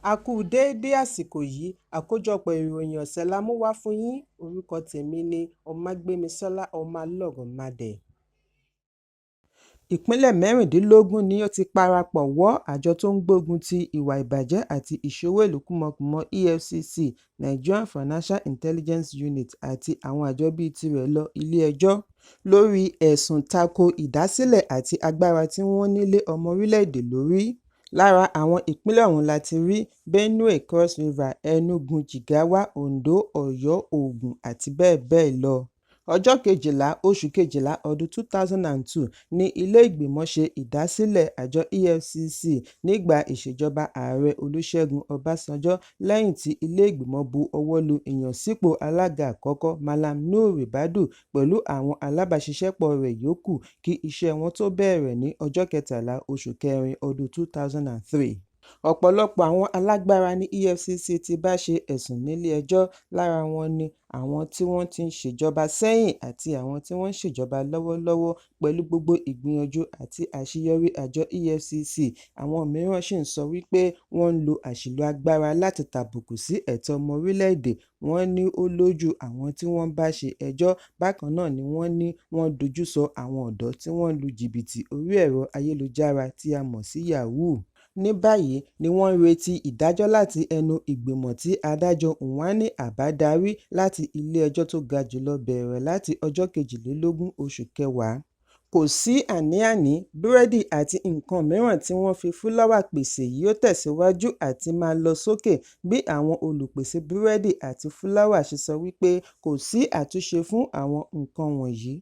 A kú déédé àsìkò yìí. Àkójọpọ̀ ìròyìn ọ̀sẹ̀ la mú wá fún yín. Orúkọ tèmi ni Ọmágbémisọ́lá Ọmọlọ́rọ̀mádé. Ìpínlẹ̀ 16 ni ó ti parapọ̀ wọ́ àjọ tó ń gbógun ti ìwà ìbàjẹ́ àti ìṣowó ìlú kúmọkùmọ EFCC, Nigerian Financial Intelligence Unit àti àwọn àjọ bíi tirẹ̀ lọ ilé-ẹjọ́ lórí ẹ̀sùn tako ìdásílẹ̀ àti agbára tí wọ́n ní lé ọmọ orílẹ̀-èdè lórí. Lára àwọn ìpínlẹ̀ ọ̀hún la ti rí Benue, Cross River, Enugu, Jigawa, Ondo, Ọ̀yọ́, Ògùn àti bẹ́ẹ̀ bẹ́ẹ̀ lọ. Ọjọ́ 12 oṣù kejìlá ọdún 2002 ní ilé-ìgbìmọ̀ ṣe ìdásílẹ̀ àjọ EFCC nígbà ìṣèjọba Ààrẹ Olúṣẹ́gun Ọbásanjọ́ lẹ́yìn tí ilé-ìgbìmọ̀ bu ọwọ́ lu ìyànsípò alága àkọ́kọ́ Mallam Nuhu Ribadu pẹ̀lú àwọn alábàáṣiṣẹ́pọ̀ rẹ̀ yòókù kí iṣẹ́ wọn tó bẹ̀rẹ̀ ní ọjọ́ 13 oṣù kẹrin ọdún 2003. Ọ̀pọ̀lọpọ̀ àwọn alágbára ní EFCC ti bá ṣe ẹ̀sùn nílé-ẹjọ́. Lára wọn ni àwọn tí wọ́n ti ṣèjọba sẹ́yìn àti àwọn tí wọ́n ń ṣèjọba lọ́wọ́lọ́wọ́. Pẹ̀lú gbogbo ìgbìyànjú àti àṣeyọrí àjọ EFCC, àwọn mìíràn ṣì ń sọ wípé wọ́n ń lo àṣìlò agbára láti tàbùkù sí ẹ̀tọ́ ọmọ orílẹ̀-èdè. Wọ́n ní ó lójú àwọn tí wọ́n bá ṣe ẹjọ́. Bákan náà ni wọ́n ní wọ́n dojú sọ àwọn ọ̀dọ́ tí wọ́n ń lu jìbìtì orí ẹ̀rọ ayélujára tí a mọ̀ sí Yahoo. Ní báyìí ni wọ́n ń retí ìdájọ́ láti ẹnu ìgbìmọ̀ tí adájọ́ Uwani Abba darí láti ilé-ẹjọ́ tó ga jùlọ bẹ̀rẹ̀ láti ọjọ́ 22 oṣù kẹwàá. Kò sí àní-àní, búrẹ́dì àti nǹkan mìíràn tí wọ́n fi fúláwà pèsè yóò tẹ̀síwájú àti máa lọ sókè bí àwọn olùpèsè búrẹ́dì àti fúláwà ṣe sọ wípé kò sí àtúnṣe fún àwọn nǹkan wọ̀nyí.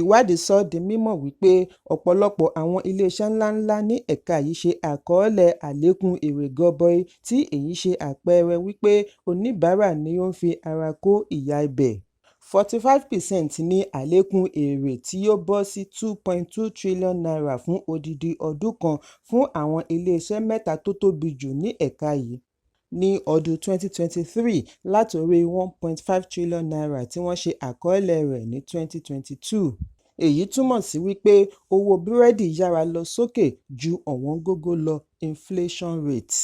Ìwádìí sọ di mímọ̀ wípé ọ̀pọ̀lọpọ̀ àwọn iléeṣẹ́ ńláńlá ní ẹ̀ka yìí ṣe àkọọ́lẹ̀ àlékún èrè gọbọi tí èyí ṣe àpẹẹrẹ wípé oníbàárà ni ó ń fi ara kó ìyà ibẹ̀. 45% ní àlékún èrè tí ó bọ́ sí ₦2.2 trillion fún odidi ọdún kan fún àwọn iléeṣẹ́ mẹ́ta tó tóbi jù ní ẹ̀ka yìí ní ọdún 2023 látorí ₦1.5 trillion tí wọ́n ṣe àkọọ́lẹ̀ rẹ̀ ní 2022. Èyí túmọ̀ sí wípé owó búrẹ́dì yára lọ sókè ju ọ̀wọ́ngógó lọ inflation rate.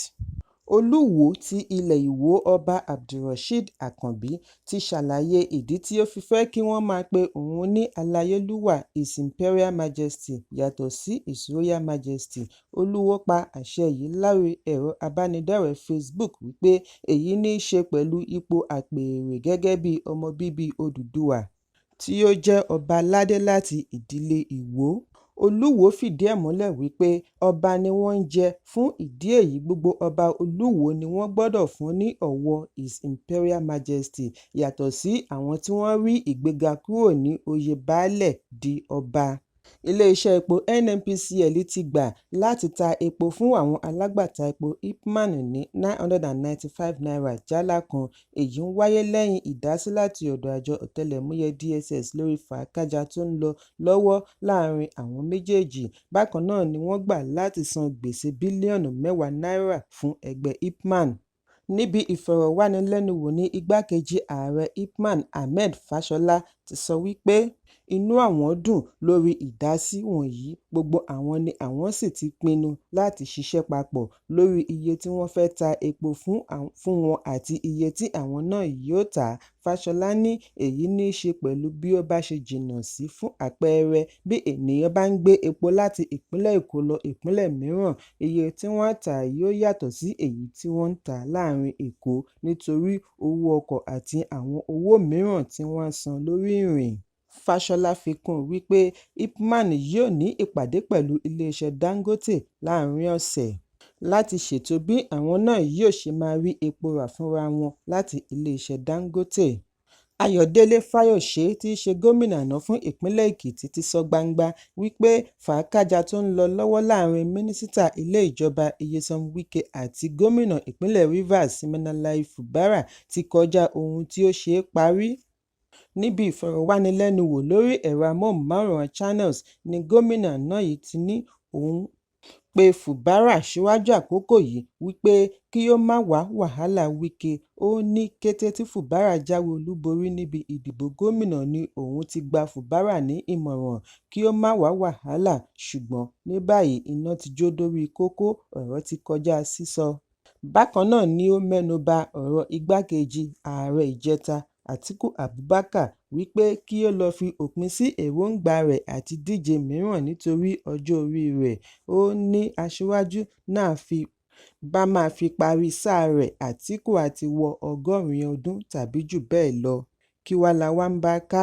Olúwòó ti ilẹ̀ Ìwó Ọba Abdulrasheed Àkànbí ti ṣàlàyé ìdí tí ó fi fẹ́ kí wọ́n máa pe òun ní Aláyélúwà His Imperial Majesty yàtọ̀ sí His Royal Majesty. Olúwo pa àṣẹ yìí lórí ẹ̀rọ ìbánidọ́rẹ̀ẹ́ Facebook wípé èyí ní í ṣe pẹ̀lú ipò àpèrè gẹ́gẹ́ bí ọmọ bíbí Odùduwà tí ó jẹ́ ọba aládé láti ìdílé Ìwó. Olúwo fìdí ẹ̀ múlẹ̀ wípé ọba ni wọ́n ń jẹ́, fún ìdí èyí gbogbo ọba Olúwo ni wọ́n gbọ́dọ̀ fún ní ọ̀wọ̀ His Imperial Majesty yàtọ̀ sí àwọn tí wọ́n rí ìgbéga kúrò ní oyè baálẹ̀ di ọba. Iléeṣẹ́ epo NNPCL ti gbà láti ta epo fún àwọn alágbàtà epo Ipman ní ₦995 jálá kan. Èyí ń wáyé lẹ́yìn ìdásí láti ọ̀dọ̀ àjọ ọ̀tẹlẹ̀múyẹ́ DSS lórí fàákájaa tó ń lọ lọ́wọ́ láàárín àwọn méjèèjì. Bákan náà ni wọ́n gbà láti san gbèsè bílíọ̀nù 10 náírà fún ẹgbẹ́ Ipman. Níbi ìfọ̀rọ̀wánilẹ́nuwò ní igbákejì ààrẹ Ipman Ahmed Fashola ti sọ wípé inú àwọn dùn lórí ìdásí wọ̀nyí, gbogbo àwọn ni àwọn sì ti pinnu láti ṣiṣẹ́ papọ̀ lórí iye tí wọ́n fẹ́ ta epo fún wọn àti iye tí àwọn náà yóò tà á. Fashola ní èyí ní í ṣe pẹ̀lú bí ó bá ṣe jìnnà sí. Fún àpẹẹrẹ, bí ènìyàn bá ń gbé epo láti ìpínlẹ̀ Èkó lọ ìpínlẹ̀ mìíràn, iye tí wọ́n á tà á yóò yàtọ̀ sí èyí tí wọ́n ń tà á láàárín Èkó nítorí owó ọkọ̀ àti àwọn owó mìíràn tí wọ́n á san lórí ìrìn. Fashola fi kún un wípé Ipman yóò ní ìpàdé pẹ̀lú iléeṣẹ́ Dangote láàárín ọ̀sẹ̀ láti ṣètò bí àwọn náà yóò ṣe máa rí epo rà fúnra wọn láti iléeṣẹ́ Dangote. Ayọ̀délé Fáyọ̀ṣe tí í ṣe gómìnà àná fún ìpínlẹ̀ Èkìtì ti sọ gbangba wípé fàákájaa tó ń lọ lọ́wọ́ láàárín Mínísítà ilé ìjọba Nyesom Wike àti gómìnà ìpínlẹ̀ Rivers Siminalayi Fubara ti kọjá ohun tí ó ṣeé parí. Níbi ìfọ̀rọ̀wánilẹ́nuwò lórí ẹ̀rọ amóhùnmáwòrán Channels ní gómìnà àná yìí ti ní òun pe Fubara síwájú àkókò yìí wípé kí ó má wá wàhálà Wike. Ó ní kété tí Fubara jáwé olúborí níbi ìdìbò gómìnà ni òun ti gba Fubara ní ìmọ̀ràn kí ó má wá wàhálà, ṣùgbọ́n ní báyìí iná ti jó dórí kókó, ọ̀rọ̀ ti kọjá sísọ. Bákan náà ni ó mẹ́nu ba ọ̀rọ̀ igbákejì ààrẹ ìjẹta Àtíkù Abubakar wí pé kí ó lọ fi òpin sí èròńgbà rẹ̀ àti díje mìíràn nítorí ọjọ́ orí rẹ̀. Ó ní aṣíwájú náà bá máa fi parí sáà rẹ̀, Àtíkù á ti wọ 80 ọdún tàbí jù bẹ́ẹ̀ lọ, kí wá là wá ń bá ká?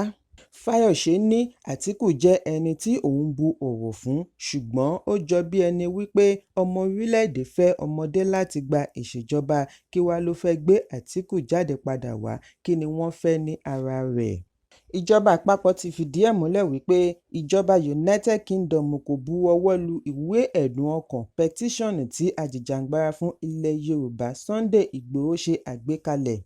Fáyọ̀ṣe ní Àtíkù jẹ́ ẹni tí òun bu ọ̀wọ̀ fún, ṣùgbọ́n ó jọ bí ẹni wípé ọmọ orílẹ̀-èdè fẹ́ ọmọdé láti gba ìṣèjọba, kí wá ló fẹ́ gbé Àtíkù jáde padà wá, kí ni wọ́n fẹ́ ní ara rẹ̀? Ìjọba àpapọ̀ ti fìdí ẹ̀ múlẹ̀ wípé ìjọba United Kingdom kò bu ọwọ́ lu ìwé ẹ̀dùn ọkàn petition tí ajìjàgbara fún ilẹ̀ Yorùbá Sunday Igboho ṣe àgbékalẹ̀.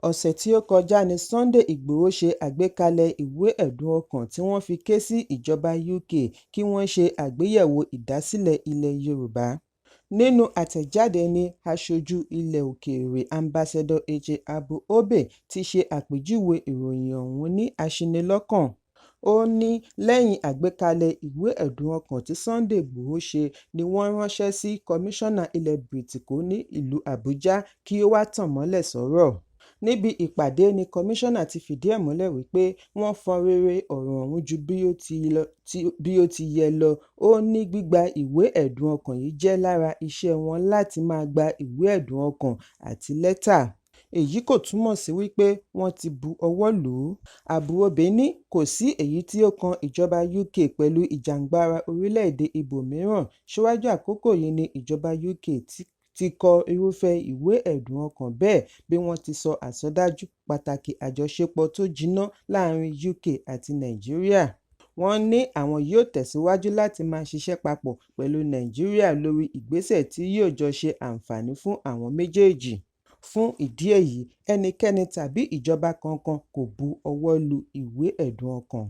Ọ̀sẹ̀ tí ó kọjá ní Sunday Igboho ṣe àgbékalẹ̀ ìwé ẹ̀dùn ọkàn tí wọ́n fi ké sí ìjọba UK kí wọ́n ṣe àgbéyẹ̀wò ìdásílẹ̀ ilẹ̀ Yorùbá. Nínú àtẹ̀jáde ní aṣojú ilẹ̀ òkèèrè Ambassador Eche Abu-Obe ti ṣe àpèjúwe ìròyìn ọ̀hún ní aṣinilọ́kàn. Ó ní lẹ́yìn àgbékalẹ̀ ìwé ẹ̀dùn ọkàn tí Sunday Igboho ṣe ni wọ́n ránṣẹ́ sí Kọmíṣánná ilẹ̀ Bìrìtìkó ní ìlú Àbújá kí ó wá tànmọ́lẹ̀ sọ́rọ̀. Níbi ìpàdé ní Kọmíṣánná ti fìdí ẹ̀ múlẹ̀ wípé wọ́n fọn rere ọ̀rọ̀ ọ̀hún ju bí ó ti yẹ lọ. Ó ní gbígba ìwé ẹ̀dùn ọkàn yìí jẹ́ lára iṣẹ́ wọn láti máa gba ìwé ẹ̀dùn ọkàn àti lẹ́tà. Èyí kò túmọ̀ sí wípé wọ́n ti bu ọwọ́ lù ú. Abu-Obe ní kò sí èyí tí ó kan ìjọba UK pẹ̀lú ìjàngbara orílẹ̀-èdè ibòmíràn. Síwájú àkókò yìí ni ìjọba UK ti kọ irúfẹ́ ìwé ẹ̀dùn ọkàn bẹ́ẹ̀ bí wọ́n ti sọ àsọdájú pàtàkì àjọṣepọ̀ tó jiná láàárín UK àti Nàìjíríà. Wọ́n ní àwọn yóò tẹ̀síwájú láti máa ṣiṣẹ́ papọ̀ pẹ̀lú Nàìjíríà lórí ìgbésẹ̀ tí yóò jọ ṣe àǹfààní fún àwọn méjèèjì. Fún ìdí èyí, ẹnikẹ́ni tàbí ìjọba kankan kò bu ọwọ́ lu ìwé ẹ̀dùn ọkàn.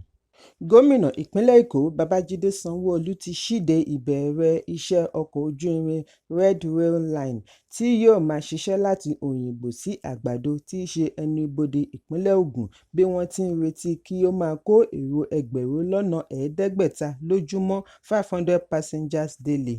Gómìnà ìpínlẹ̀ Èkó Babájídé Sanwó-Olú ti ṣíde ìbẹ̀rẹ̀ iṣẹ́ ọkọ̀ ojú irin Red Rail Line tí yóò máa ṣiṣẹ́ láti Òyìngbò sí Àgbàdo tí í ṣe ẹnu-ibodè ìpínlẹ̀ Ògùn bí wọ́n ti ń retí kí ó máa kó èrò 500,000 lójúmọ́ 500 passengers daily.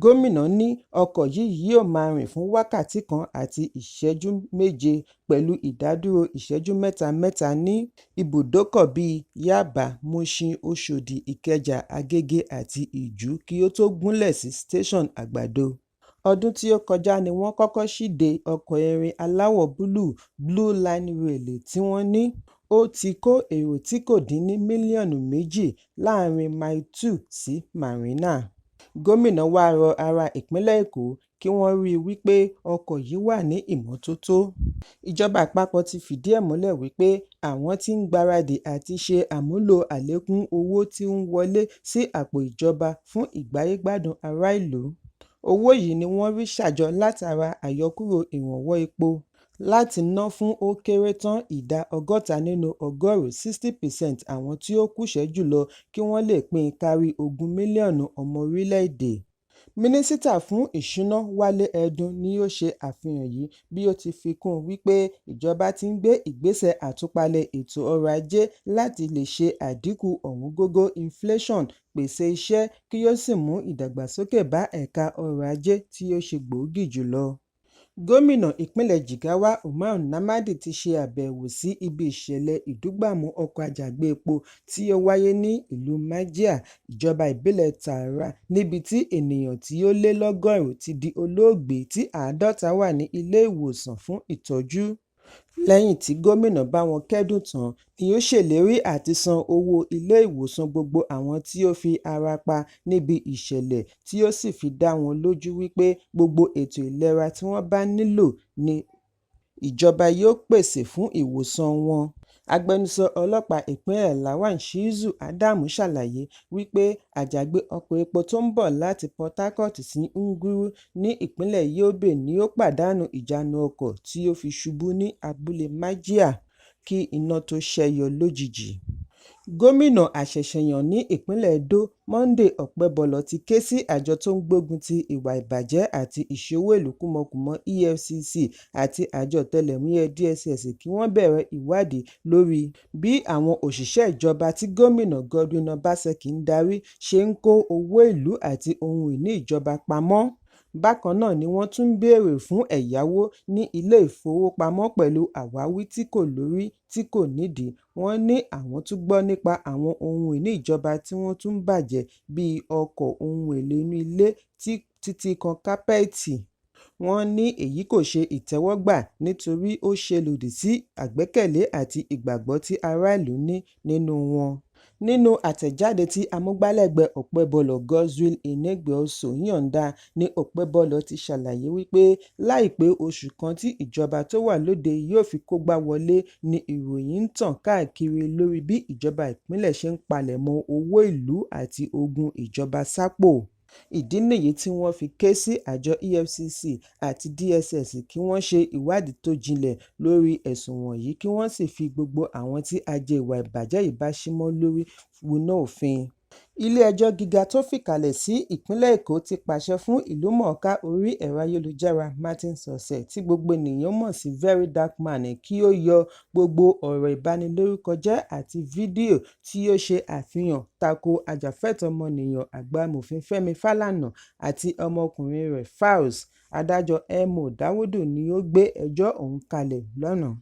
Gómìnà ní ọkọ̀ yìí yóò máa rìn fún wákàtí kan àti ìṣẹ́jú méje pẹ̀lú ìdádúró ìṣẹ́jú mẹ́ta mẹ́ta ní ibùdókọ̀ bíi Yáàbá, Mushin, Oṣòdì, Ìkẹjà, Agége àti Ìjú kí ó tó gúnlẹ̀ sí station Àgbàdo. Ọdún tí ó kọjá ni wọ́n kọ́kọ́ ṣíde ọkọ̀ irin aláwọ̀ búlúù Blue Line Rail tí wọ́n ní ó ti kó èrò tí kò dín ní mílíọ̀nù 2 láàárín Mile 2 sí Marina. Gómìnà wá rọ ará ìpínlẹ̀ Èkó kí wọ́n rí i wípé ọkọ̀ yìí wà ní ìmọ́tótó. Ìjọba àpapọ̀ ti fìdí ẹ̀ múlẹ̀ wípé àwọn ti ń gbaradì àti ṣe àmúlò àlékún owó tí ń wọlé sí àpò ìjọba fún ìgbáyé-gbádùn ará ìlú. Owó yìí ni wọ́n rí ṣàjọ látara àyọkúrò ìrànwọ́ epo láti ná fún ó kéré tán ìdá 60 nínú ọgọ́rùn-ún 60% àwọn tí ó kúṣẹ̀ẹ́ jùlọ kí wọ́n lè pín in kárí 20 mílíọ̀nù ọmọ orílẹ̀-èdè. Mínísítà fún Ìṣúná Wálé Ẹdún ni ó ṣe àfihàn yìí bí ó ti fi kún un wípé ìjọba ti ń gbé ìgbésẹ̀ àtúpalẹ̀ ètò ọrọ̀ ajé láti lè ṣe àdínkù ọ̀wọ́ngógó inflation, pèsè iṣẹ́ kí ó sì mú ìdàgbàsókè bá ẹ̀ka ọrọ̀ ajé tí ó ṣe gbòógì jùlọ. Gómìnà ìpínlẹ̀ Jigawa Umar Namadi ti ṣe àbẹ̀wò sí ibi ìṣẹ̀lẹ̀ ìdúgbàmù ọkọ̀ àjàgbé-epo tí ó wáyé ní ìlú Majiya, ìjọba ìbílẹ̀ Taura, níbi tí ènìyàn tí ó lé lọ́gọ́rùn-ún ti di olóògbé tí 50 wà ní ilé-ìwòsàn fún ìtọ́jú. Lẹ́yìn tí gómìnà bá wọn kẹ́dùn tán ni ó ṣèlérí àti san owó ilé-ìwòsàn gbogbo àwọn tí ó fi ara pa níbi ìṣẹ̀lẹ̀ tí ó sì fi dá wọn lójú wípé gbogbo ètò ìlera tí wọ́n bá nílò ní ìjọba yóò pèsè fún ìwòsàn wọn. Agbẹnusọ ọlọ́pàá ìpínlẹ̀ Lawan Shehu Adamu ṣàlàyé wípé àjàgbé ọkọ̀ epo tó ń bọ̀ láti Port Harcourt sí Nguru ní ìpínlẹ̀ Yobe ni ó pàdánù ìjánu ọkọ̀ tí ó fi ṣubú ní abúlé Majiya kí iná tó ṣẹ́yọ lójijì. Gómìnà àṣẹ̀ṣẹ̀yàn ní ìpínlẹ̀ Edo Monday Okpebholo ti ké sí àjọ tó ń gbógun ti ìwà ìbàjẹ́ àti ìṣowó ìlú kúmọkùmọ EFCC àti àjọ ọ̀tẹlẹ̀múyẹ́ DSS kí wọ́n bẹ̀rẹ̀ ìwádìí lórí bí àwọn òṣìṣẹ́ ìjọba tí gómìnà Godwin Obaseki ń darí ṣe ń kó owó ìlú àti ohun ìní ìjọba pamọ́. Bákan náà ni wọ́n tún ń béèrè fún ẹ̀yáwó ní ilé-ìfowópamọ́ pẹ̀lú àwáwí tí kò lórí tí kò nídìí. Wọ́n ní àwọn tún gbọ́ nípa àwọn ohun ìní ìjọba tí wọ́n tún bàjẹ́ bíi ọkọ̀, ohun èlò inú ilé títí kan kápẹ́ẹ̀tì. Wọ́n ní èyí kò ṣe ìtẹ́wọ́gbà nítorí ó ṣe lòdì sí àgbẹ́kẹ̀lé àti ìgbàgbọ́ tí ará-ìlú ní nínú wọn. Nínú àtẹ̀jáde tí amúgbálẹ́gbẹ̀ẹ́ Okpebholo Godswill Inegbeoso yọ̀ǹda ní Okpebholo ti ṣàlàyé wípé láì pé oṣù kan tí ìjọba tó wà lóde yóò fi kógbá wọlé ni ìròyìn ń tàn káàkiri lórí bí ìjọba ìpínlẹ̀ ṣe ń palẹ̀mọ́ owó ìlú àti ogún ìjọba sápò. Ìdí nìyí tí wọ́n fi ké sí àjọ EFCC àti DSS kí wọ́n ṣe ìwádìí tó jinlẹ̀ lórí ẹ̀sùn wọ̀nyí kí wọ́n sì fi gbogbo àwọn tí ajé ìwà ìbàjẹ́ yìí bá símọ́ lórí winá òfin. Ilé-ẹjọ́ Gíga tó fìkàlẹ̀ sí ìpínlẹ̀ Èkó ti pàṣẹ fún ìlúmọ̀ọ́ká orí ẹ̀rọ ayélujára Martin Sose tí gbogbo ènìyàn mọ̀ sí VeryDarkMan kí ó yọ gbogbo ọ̀rọ̀ ìbanilórúkọjẹ́ àti fídíò tí ó ṣe àfihàn tako ajàfẹ́tọ̀ọ́ ọmọnìyàn àgbà Amòfin Fẹ́mi Fálànà àti ọmọkùnrin rẹ̀ Falz. Adájọ́ M. O. Dáúdù ni ó gbé ẹjọ́ ọ̀hún kalẹ̀ lánàá.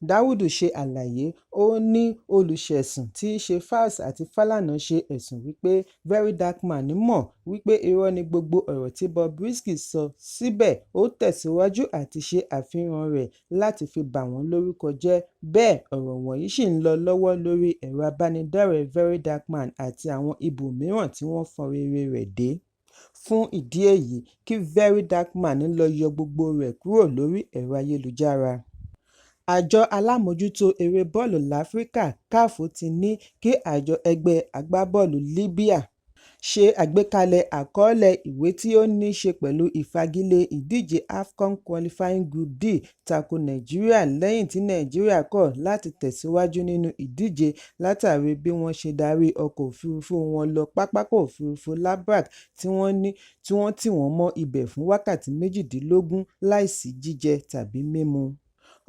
Dáúdù ṣe àlàyé, ó ní olùṣẹ̀sùn tí í ṣe Falz àti Fálànà ṣe ẹ̀sùn wípé VeryDarkMan mọ̀ wípé irọ́ ni gbogbo ọ̀rọ̀ tí Bobrisky sọ síbẹ̀ ó tẹ̀síwájú àti ṣe àfihàn rẹ̀ láti fi bà wọ́n lórúkọ jẹ́, bẹ́ẹ̀ ọ̀rọ̀ wọ̀nyí ṣì ń lọ lọ́wọ́ lórí ẹ̀rọ ìbánidọ́rẹ̀ẹ́ VeryDarkMan àti àwọn ibòmíràn tí wọ́n fọn rere rẹ̀ dé. Fún ìdí èyí, kí VeryDarkMan lọ yọ gbogbo rẹ̀ kúrò lórí ẹ̀rọ ayélujára. Àjọ alámòójútó eré bọ́ọ̀lù láfíríkà CAF ti ní kí àjọ ẹgbẹ́ agbábọ́ọ̀lù Libya ṣe àgbékalẹ̀ àkọọ́lẹ̀ ìwé tí ó ní ṣe pẹ̀lú ìfagilé ìdíje AFCON Qualifying Group D tako Nàìjíríà lẹ́yìn tí Nàìjíríà kọ̀ láti tẹ̀síwájú nínú ìdíje látàrí bí wọ́n ṣe darí ọkọ̀ òfuurufú wọn lọ pápákọ̀ òfuurufú Abraq tí wọ́n tì wọ́n mọ́ ibẹ̀ fún wákàtí 18 láì sí jíjẹ tàbí mímu.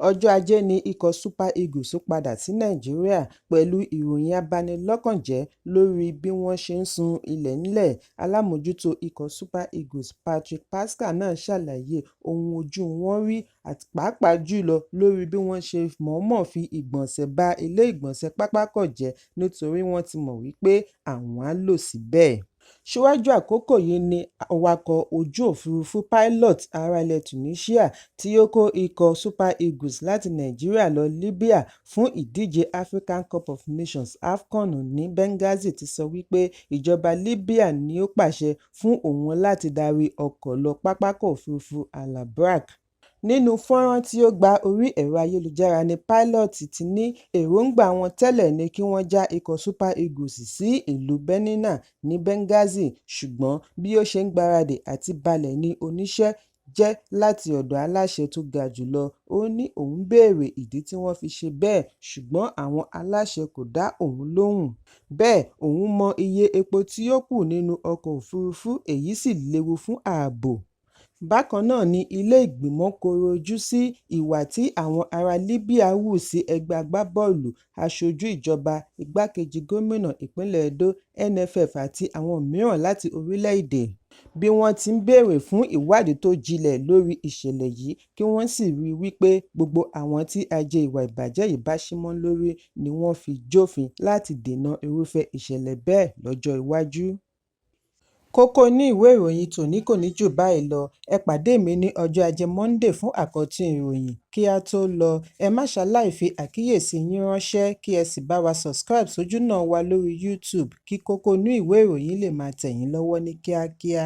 Ọjọ́ Ajé ni ikọ̀ Super Eagles padà sí Nàìjíríà pẹ̀lú ìròyìn abanilọ́kànjẹ́ lórí bí wọ́n ṣe sun ilẹ̀ńlẹ̀. Alábòójútó ikọ̀ Super Eagles Patrick Pascal náà ṣàlàyé ohun ojú wọn rí pàápàá jùlọ lórí bí wọ́n ṣe mọ̀ọ́mọ̀ fi ìgbọ̀nsẹ̀ ba ilé ìgbọ̀nsẹ̀ pápákọ̀ jẹ́ nítorí wọ́n ti mọ̀ wípé àwọn á lò síbẹ̀. Síwájú àkókò yìí ni awakọ̀ ojú òfuurufú pilot ará ilẹ̀ Tunisia tí ó kó ikọ̀ Super Eagles láti Nàìjíríà lọ Libya fún ìdíje Africa Cup of Nations (AFCON) ní Benghazi ti sọ wípé ìjọba Libya ni ó pàṣẹ fún òun láti darí ọkọ̀ lọ pápákọ̀ òfuurufú Al Abraq. Nínú fọ́nrán tí ó gba orí ẹ̀rọ ayélujára ni Pilot ti ní èròńgbà wọn tẹ́lẹ̀ ni kí wọ́n já ikọ̀ Super Eagles sí ìlú Benina ní Benghazi, ṣùgbọ́n bí ó ṣe ń gbaradì àti balẹ̀ ní oníṣẹ́ jẹ́ láti ọ̀dọ̀ aláṣẹ tó ga jùlọ, ó ní òun béèrè ìdí tí wọ́n fi ṣe bẹ́ẹ̀ ṣùgbọ́n àwọn aláṣẹ kò dá òun lóhùn. Bẹ́ẹ̀ òun mọ iye epo tí ó kù nínú ọkọ̀ òfuurufú èyí sì léwu fún ààbò. Bákan náà ni ilé ìgbìmọ̀ kọ̀rọ̀ ojú sí ìwà tí àwọn ará Libya hù sí ẹgbẹ́ agbábọ́ọ̀lù, aṣojú ìjọba, igbákejì gómìnà ìpínlẹ̀ Edo, NFF àti àwọn mìíràn láti orílẹ̀-èdè. Bí wọ́n ti ń béèrè fún ìwádìí tó jinlẹ̀ lórí ìṣẹ̀lẹ̀ yìí kí wọ́n sì ríi wípé gbogbo àwọn tí ajé ìwà ìbàjẹ́ yìí bá símọ́ lórí ni wọ́n fi jófin láti dènà irúfẹ́ ìṣẹ̀lẹ̀ bẹ́ẹ̀ lọ́jọ́ iwájú. Kókó inú ìwé ìròyìn tòní kò ní jù báyìí lọ, ẹ pàdé mi ní ọjọ́ Ajé Monday fún àkọ́tún ìròyìn. Kí á tó lọ, ẹ má ṣaláì fi àkíyèsí yín ránṣẹ́ kí ẹ sì bá wa subscribe sójúnà wa lórí YouTube kí kókó inú ìwé ìròyìn lè máa tẹ̀ yín lọ́wọ́ ní kíákíá.